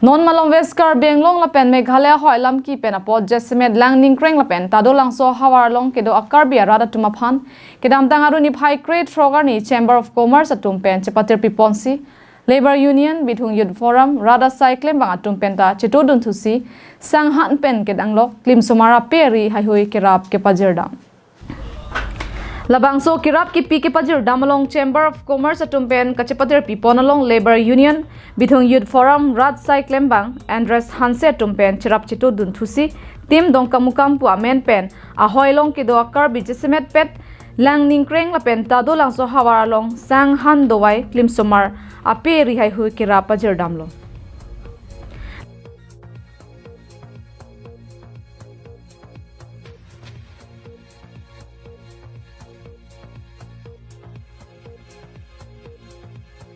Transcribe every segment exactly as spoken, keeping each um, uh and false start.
Non malom West Karbi Anglong lapen Meghalaya ahoi alamki pen apot jasemet Langningkreng lapen Tadolangso ahavar along kedo a-Karbi arat atum aphan kedamtang arni phai kre-throk arni Chamber of Commerce atum pen chepatirpi ponsi Labour Union, Bithung Youth Forum, rat asai klembang atum penta chetongdun thusi sanghan pen kedanglok klimsomar ape ari heihui kerap kepajirdam. Labangso kerap kepi kepajirdam along Chamber of Commerce atum pen kachepatirpi pon along Labour Union, Bithung Youth Forum, rat asai klembang Andres Hanse atum pen cherap chetongdun thusi Team Dongkamukam pu amen pen ahoi along kedo a-Karbi jasemet pet Langningkreng lapen Tadolangso ahavar along sanghan dovai klimsomar ape ari heihui kerap pajirdamlo.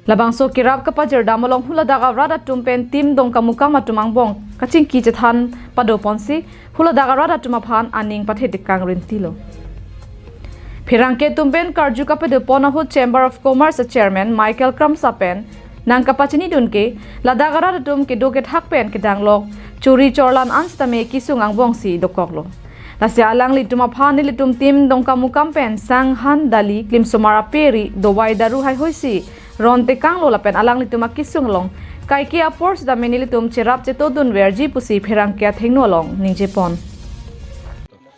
Labangso kerap kepajirdam along huladak arat atum pen Team Dongkamukam atum angbong kachingki chethan pado ponsi huladak arat atum aphan aning pathe tekang rintilo. Pherangke atum pen karju kapado pon ahut Chamber of Commerce Chairman Michael Kramsa pen nangkapachinidun ke ladak arat atum kedo kethak pen kedanglok chori chorlan an sitame kesung angbongsi dokoklo. Lasi alanglitum aphan nelitum Team Dongkamukam pen sanghan dali klimsomar ape ari dovai daru heihuisi ron tekanglo lapen alanglitum akesung along kaike apor sitame nelitum cherap chetongdun verji pusi pherangke athengno along ningje pon.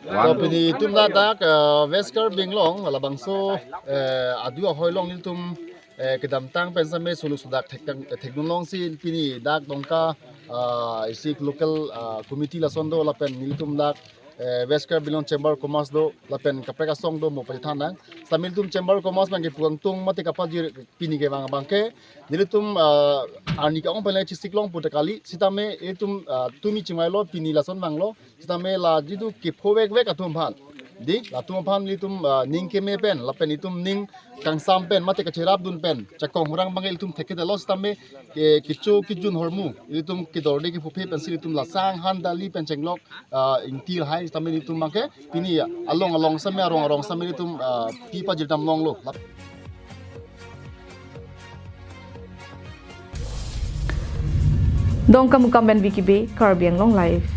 To pini itum ladak, eh, West Karbi Anglong labangso, eh, adu ahoi along nelitum, eh, kedamtang pen sitame suluk sudak thek thekdun longsi pini dak Dongka, ah, isi local, ah, committee lason do lapen nelitum dak, eh, West Karbi Anglong Chamber of Commerce do lapen kaprek asong do mo pachethan nang. Sitame nelitum Chamber of Commerce abangke pu kangtung mate kapajir pini kevang abangke nelitum, ah, arni ke-ong pen le chesik long puta kali sitame itum, ah, tumi chingvailo pini lason vanglo sitame la jitu kepho vekvek atum aphan. Di, latum aphan nelitum, ah, ning keme pen lapen itum ning kangsam pen mate kacherapdun pen chakong hurang abangke itum thekthedetlo sitame ke kecho kejun ahormu itum kedorde kepho phe pensi itum la sanghan dali pen chenglok, ah, ingti lahai sitame itum abangke pini along along sitame arong arong sitame itum, ah, pi pajirdam longlo. Dongkamukam pen Vicky Bey, Karbi Anglong Live.